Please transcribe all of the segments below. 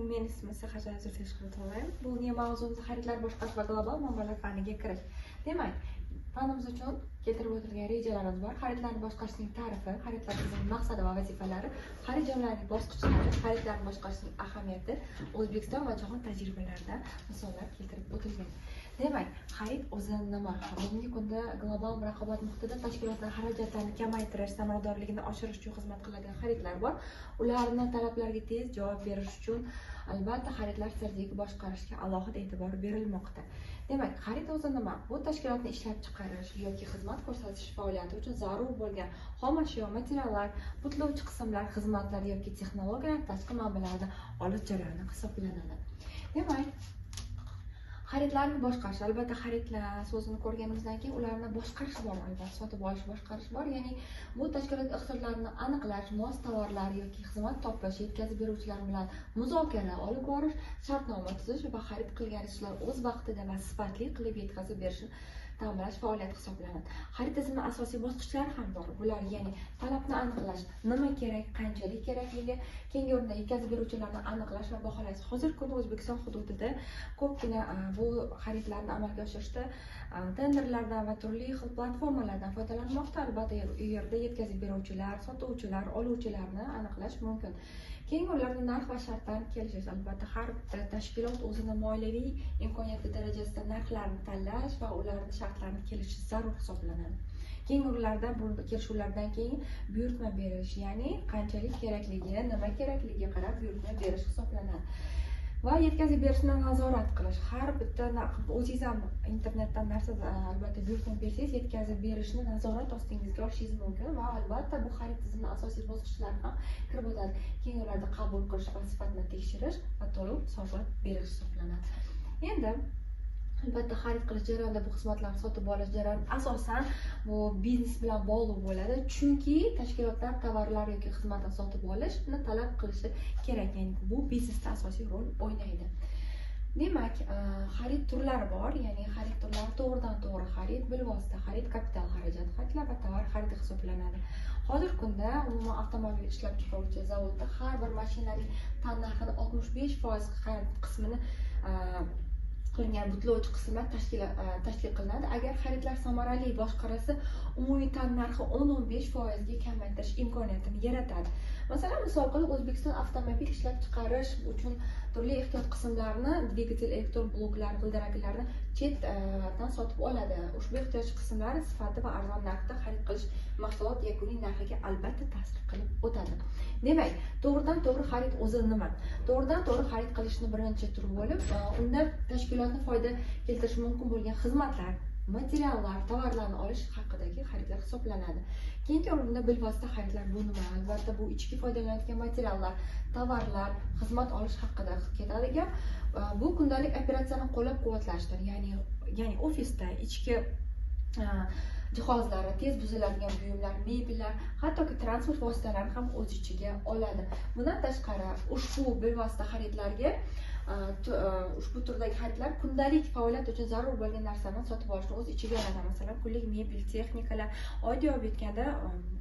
Bugun men ismim Saharjon Zulfiya. Bugungi mavzumiz xaridlar boshqarish va global muammolar faniga kirish. Demak, fanimiz uchun keltirib o'tilgan rejalarimiz bor. Xaridlarni boshqarishning ta'rifi, xaridlar tizimining maqsadi va vazifalari, xarid jarayonining bosqichlari, xaridlarni boshqarishning ahamiyati, O'zbekiston va jahon tajribalaridan misollar keltirib o'tilgan. Demak, xarid o'zi nima? Bugungi kunda global raqobat muhitida tashkilotlar xarajatlarni kamaytirish, samaradorligini oshirish uchun xizmat qiladigan xaridlar bor. Ularni talablarga tez javob berish uchun albatta xaridlar strategik boshqarishga alohida e'tibor berilmoqda. Demak, xarid o'zi nima? Bu tashkilotni ishlab chiqarish yoki xizmat ko'rsatish faoliyati uchun zarur bo'lgan xom ashyo, materiallar, butlovchi qismlar, xizmatlar yoki texnologiyalar tashqi manbalardan olish jarayoni hisoblanadi. Demak, xaridlarni boshqarish, albatta xaridlar so'zini ko'rganimizdan keyin ularni boshqarish bor, albatta sotib olish, boshqarish bor. Ya'ni bu tashkilot ehtiyojlarini aniqlash, mos tovarlar yoki xizmat topish, yetkazib beruvchilar bilan muzokara olib borish, shartnoma tuzish va xarid qilgan ishlar o'z vaqtida va sifatli qilib yetkazib berishni ta'minlash faoliyati hisoblanadi. Xarid tizimining asosiy bosqichlari ham bor. Bular, ya'ni talabni aniqlash, nima kerak, qanchalik kerakligi, keyingi o'rinda yetkazib beruvchilarni aniqlash va baholash. Hozirgi kunda O'zbekiston hududida ko'pgina bu xaridlarni amalga oshirishda tenderlardan va turli xil platformalardan foydalanmoqda. Albatta, u yerda yetkazib beruvchilar, sotuvchilar, oluvchilarni aniqlash mumkin. Keyingi o'rinlarda narx va shartlarni kelishish. Albatta, har bitta tashkilot o'zini moliyaviy imkoniyati darajasida narxlarni tanlash va ularni shartlarini kelishish zarur hisoblanadi. Keyingi o'rinlarda bu kelishuvlardan keyin buyurtma berish, ya'ni qanchalik kerakligi, nima kerakligiga qarab buyurtma berish hisoblanadi. Va yetkazib berishni nazorat qilish. Har bitta o'zingiz ham internetdan narsa albatta buyurtma bersangiz, yetkazib berishni nazorat ostingizga olishingiz mumkin va albatta bu xarid tizimining asosiy bosqichlari ham kirib o'tadi. Keyin ularda qabul qilish va sifatini tekshirish va to'lov hisobot berish hisoblanadi. Endi albatta xarid qilish jarayonida bu xizmatlarni sotib olish jarayoni asosan bu biznes bilan bog'liq bo'ladi, chunki tashkilotlar tovarlar yoki xizmatni sotib olishni talab qilishi kerak, ya'ni bu biznesda asosiy rol o'ynaydi. Demak, xarid turlari bor, ya'ni xarid turlari to'g'ridan to'g'ri xarid, bilvosita xarid, kapital xarajat xaridlar va tovar xaridi hisoblanadi. Hozirgi kunda umuman avtomobil ishlab chiqaruvchi zavodda har bir mashinaning tannarxini 65% qismini qilingan butlovchi qismlar tashkil qilinadi. Agar xaridlar samarali boshqarilsa, umumiy tannarxi 10-15% ga kamaytirish imkoniyatini yaratadi. Masalan, misol qilib, O'zbekiston avtomobil ishlab chiqarish uchun turli ehtiyot qismlarini, dvigatel, elektron bloklar, g'ildiraklarni chetdan sotib oladi. Ushbu ehtiyoj qismlari sifati va arzon narxda xarid qilish mahsulot yakuniy narxiga albatta ta'sir qilib o'tadi. Demak, to'g'ridan to'g'ri xarid o'zi nima? To'g'ridan to'g'ri xarid qilishni birinchi turi bo'lib, unda tashkilotni foyda keltirishi mumkin bo'lgan xizmatlar, materiallar, tovarlarni olish haqidagi xaridlar hisoblanadi. Keyingi o'rinda bilvosita xaridlar bu nima? Albatta bu ichki foydalanayotgan materiallar, tovarlar, xizmat olish haqida ketadi gap. Bu kundalik operatsiyani qo'llab-quvvatlashdir, ya'ni ofisda ichki jihozlari, tez buziladigan buyumlar, mebellar, hattoki transport vositalarini ham o'z ichiga oladi. Bundan tashqari, ushbu bilvosita xaridlarga ushbu turdagi xaridlar kundalik faoliyat uchun zarur bo'lgan narsalarni sotib olishni o'z ichiga oladi. Masalan, kunlik mebel, texnikalar, oddiy olib aytganda,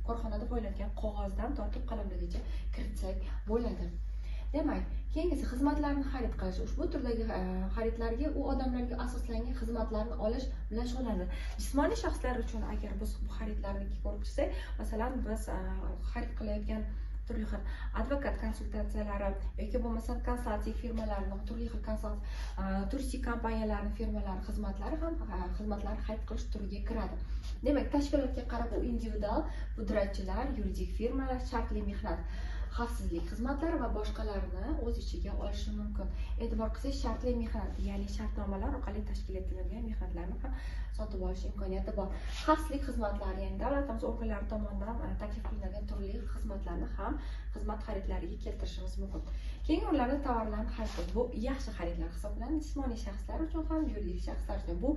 korxonada foydalanadigan qog'ozdan tortib qalamlargacha kiritsak bo'ladi. Demak, keyingisi xizmatlarni xarid qilish. Ushbu turdagi xaridlarga u odamlarga asoslangan xizmatlarni olish bilan shug'ullanadi. Jismoniy shaxslar uchun agar biz bu xaridlarni ko'rib chiqsak, masalan, biz xarid qilayotgan turli xil advokat konsultatsiyalari yoki bo'lmasa konsalting firmalarini, turli xil turistik kompaniyalarning firmalari xizmatlari ham xizmatlarni xarid qilish turiga kiradi. Demak, tashkilotga qarab u individual pudratchilar, yuridik firmalar, shartli mehnat, xavfsizlik xizmatlari va boshqalarni o'z ichiga olishi mumkin. E'tibor qilsangiz, shartli mehnat, ya'ni shartnomalar orqali tashkil etilgan mehnatlarni ham sotib olish imkoniyati bor. Xavfsizlik xizmatlari, ya'ni davlatimiz organlari tomonidan taklif qilinadigan turli xizmatlarni ham xizmat xaridlariga keltirishimiz mumkin. Keyingi o'rinlarda tovarlarni xarid qilish. Bu yaxshi xaridlar hisoblanadi, jismoniy shaxslar uchun ham, yuridik shaxslar uchun. Bu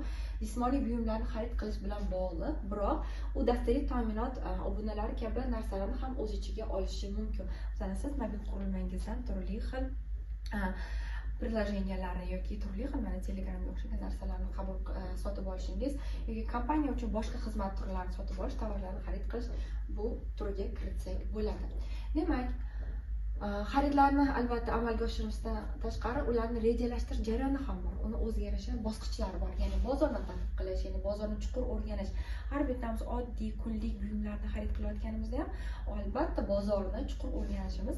jismoniy buyumlarni xarid qilish bilan bog'liq, biroq u daftariy ta'minot obunalari kabi narsalarni ham o'z ichiga olishi mumkin. Masalan, siz mobil qurilmangizdan turli xil приложенияларni yoki turli xil mana Telegramga o'xshagan narsalarni qabul sotib olishingiz yoki kompaniya uchun boshqa xizmat turlarini sotib olish, tovarlarni xarid qilish bu turga kiritsak bo'ladi. Demak, Xaridlarni albatta amalga oshirishdan tashqari ularni rejalashtirish jarayoni ham bor. Uni o'ziga yarasha bosqichlari bor. Ya'ni bozorni tahlil qilish, ya'ni bozorni chuqur o'rganish. Har bittamiz oddiy kunlik buyumlarni xarid qilayotganimizda ham albatta bozorni chuqur o'rganishimiz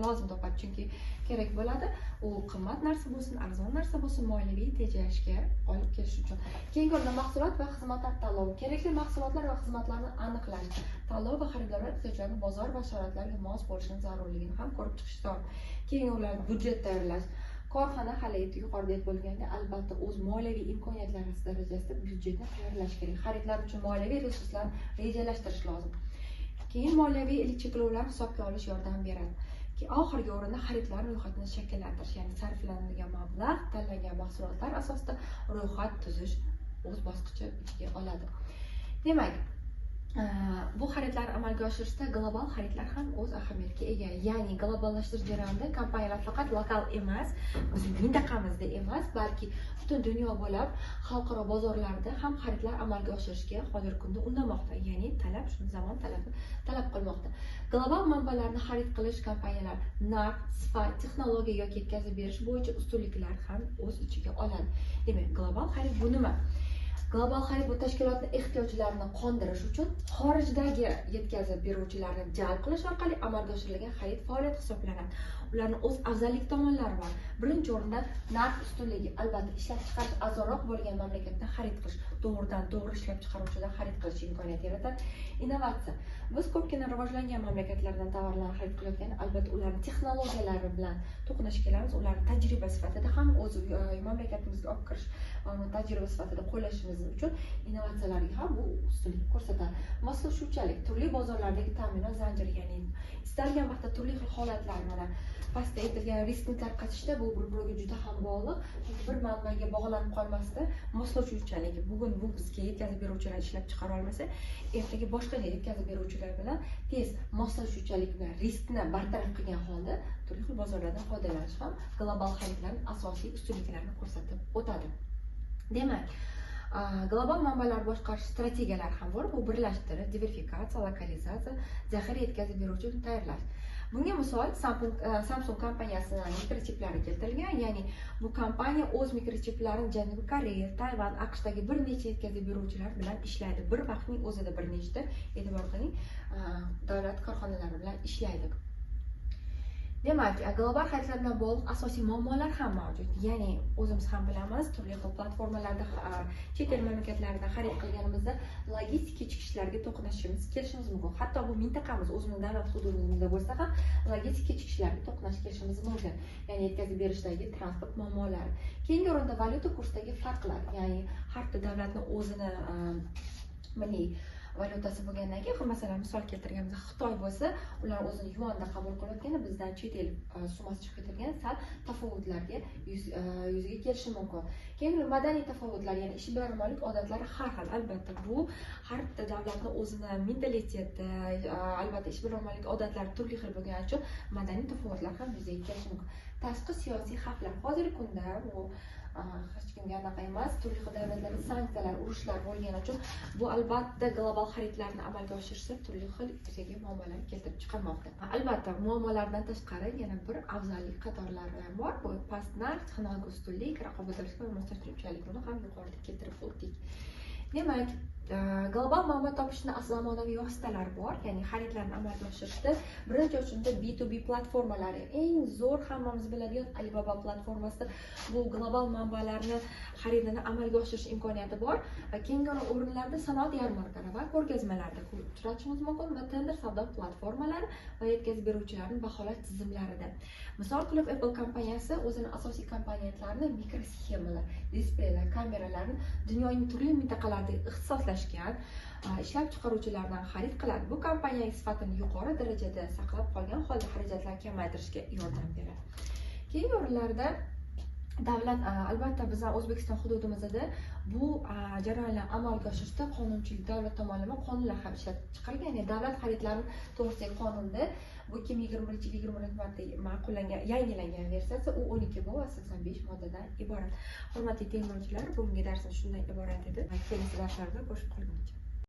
lozim topadi, chunki kerak bo'ladi. U qimmat narsa bo'lsin, arzon narsa bo'lsin, moliyaviy tejashga olib kelish uchun. Keyingi o'rinda mahsulot va xizmatlar tanlovi. Kerakli mahsulotlar va xizmatlarni aniqlash, tanlov va xaridorlar ehtiyojlarini bozor va sharoitlarga mos bo'lishini zarurligini ham ko'rib chiqish zarur. Keyingi o'rinda budjet tayyorlash. Korxona hali yuqorida aytib bo'lganda albatta o'z moliyaviy imkoniyatlari darajasida byudjetni tayyorlash kerak. Xaridlar uchun moliyaviy resurslarni rejalashtirish lozim. Keyin moliyaviy cheklovlarni hisobga olish yordam beradi. Oxirgi o'rinda xaridlar ro'yxatini shakllantirish, ya'ni sarflanadigan mablag' tanlangan mahsulotlar asosida ro'yxat tuzish o'z bosqichi ichiga oladi. Demak, bu xaridlarni amalga oshirishda global xaridlar ham o'z ahamiyatiga ega. Ya'ni globallashtirish jarayonida kompaniyalar faqat lokal emas, bizning mintaqamizda emas, balki butun dunyo bo'ylab xalqaro bozorlarda ham xaridlar amalga oshirishga hozirgi kunda undamoqda. Ya'ni talab shuni zamon talabi talab qilmoqda. Global manbalarni xarid qilish kompaniyalar narx, sifat, texnologiya yoki yetkazib berish bo'yicha ustunliklar ham o'z ichiga oladi. Demak, global xarid bu nima? Global xarid bu tashkilotning ehtiyojlarini qondirish uchun xorijdagi yetkazib beruvchilarni jalb qilish orqali amalga oshirilgan xarid faoliyati hisoblanadi. Ularning o'z afzallik tomonlari bor. Birinchi o'rinda narx ustunligi. Albatta, ishlab chiqarish arzonroq bo'lgan mamlakatdan xarid qilish, to'g'ridan to'g'ri ishlab chiqaruvchidan xarid qilish imkoniyati yaratadi. Innovatsiya. Biz ko'pgina rivojlangan mamlakatlardan tovarlarni xarid qilayotganda albatta ularning texnologiyalari bilan to'qnash kelamiz, ularni tajriba sifatida ham o'z mamlakatimizga olib kirish, tajriba sifatida qo'llashimiz uchun innovatsiyalarga ham bu ustunlik ko'rsatadi. Moslashuvchanlik, turli bozorlardagi ta'minot zanjiri, ya'ni istalgan vaqtda turli xil holatlar, mana pastda aytilgan riskni tarqatishda bu bir-biriga juda ham bog'liq. Chunki bir manbaga bog'lanib qolmasdan moslashuvchanlik, bugun bu bizga yetkazib beruvchilar ishlab chiqara olmasa, ertaga boshqa yetkazib beruvchilar bilan tez moslashuvchanlik bilan riskni bartaraf qilgan holda turli xil bozorlardan foydalanish ham global xaridlarning asosiy ustunliklarini ko'rsatib o'tadi. Demak, global manbalar boshqarish strategiyalari ham bor. Bu birlashtirish, diversifikatsiya, lokalizatsiya, zaxira yetkazib beruvchi tayyorlash. Bunga misol Samsung kompaniyasining mikrochiplari keltirilgan. Ya'ni bu kompaniya o'z mikrochiplarini Janubiy Koreya, Tayvan, AQShdagi bir necha yetkazib beruvchilar bilan ishlaydi. Bir vaqtning o'zida bir nechta, e'tibor qiling, davlat korxonalari bilan ishlaydi. Demak, global xaridlar bilan bog'liq asosiy muammolar ham mavjud. Ya'ni o'zimiz ham bilamiz, turli xil platformalarda, chet el mamlakatlarida xarid qilganimizda logistik kechikishlarga to'qnashishimiz, kelishimiz mumkin. Hatto bu mintaqamiz, o'zimiz davlat hududimizda bo'lsa ham logistik kechikishlarga to'qnash kelishimiz mumkin. Ya'ni yetkazib berishdagi transport muammolari. Keyingi o'rinda valyuta kursidagi farqlar, ya'ni har bir davlatning o'zini milliy valyutasi bo'lgandan keyin, masalan, misol keltirganimizda Xitoy bo'lsa, ular o'zini yuanda qabul qilayotganda bizdan chet el summasi chiqib ketilgan sal tafovutlarga yuzaga kelishi mumkin. Keyin madaniy tafovutlar, ya'ni ishbilarmonlik odatlari har xil. Albatta, bu har bitta davlatning o'zini mentaliteti, albatta ishbilarmonlik odatlari turli xil bo'lgani uchun madaniy tafovutlar ham yuzaga kelishi mumkin. Tashqi siyosiy xavflar hozirgi kunda bu hech kimga anaqa emas, turli xil davlatlarda sanksiyalar, urushlar bo'lgani uchun bu albatta global xaridlarni amalga oshirishda turli xil yuzaga muammolar keltirib chiqarmoqda. Albatta, muammolardan tashqari yana bir afzallik qatorlari ham bor. Bu past narx, texnologik ustunlik, raqobatdorlik va moslashuvchanlik, buni ham yuqorida keltirib o'tdik. Demak, global manba topishni zamonaviy vositalari bor, ya'ni xaridlarni amalga oshirishda birinchi o'rinda B2B platformalari, eng zo'r hammamiz biladigan Alibaba platformasida bu global manbalarni xaridini amalga oshirish imkoniyati bor va keyingi o'rinlarda sanoat yarmarkalari va ko'rgazmalarda uchratishimiz mumkin va tender savdo platformalari va yetkazib beruvchilarni baholash tizimlarida. Misol qilib, Apple kompaniyasi o'zini asosiy komponentlarini mikrosxemalar, displeylar, kameralarni dunyoning turli mintaqalarida ixtisoslashgan ishlab chiqaruvchilardan xarid qiladi. Bu kompaniyaning sifatini yuqori darajada saqlab qolgan holda xarajatlarni kamaytirishga yordam beradi. Keyingi o'rinlarda davlat, albatta bizlar O'zbekiston hududimizda bu jarayonlarni amalga oshirishda qonunchilik, davlat tomonlama qonunlar ham ishlab chiqarilgan. Ya'ni davlat xaridlari to'g'risidagi qonunda bu 2021-yil 21 marta ma'qullangan, yangilangan versiyasi u 12 va 85 moddadan iborat. Hurmatli tinglovchilar, bugungi darsimiz shundan iborat edi. Kelasi darslarda ko'rishib qolguncha.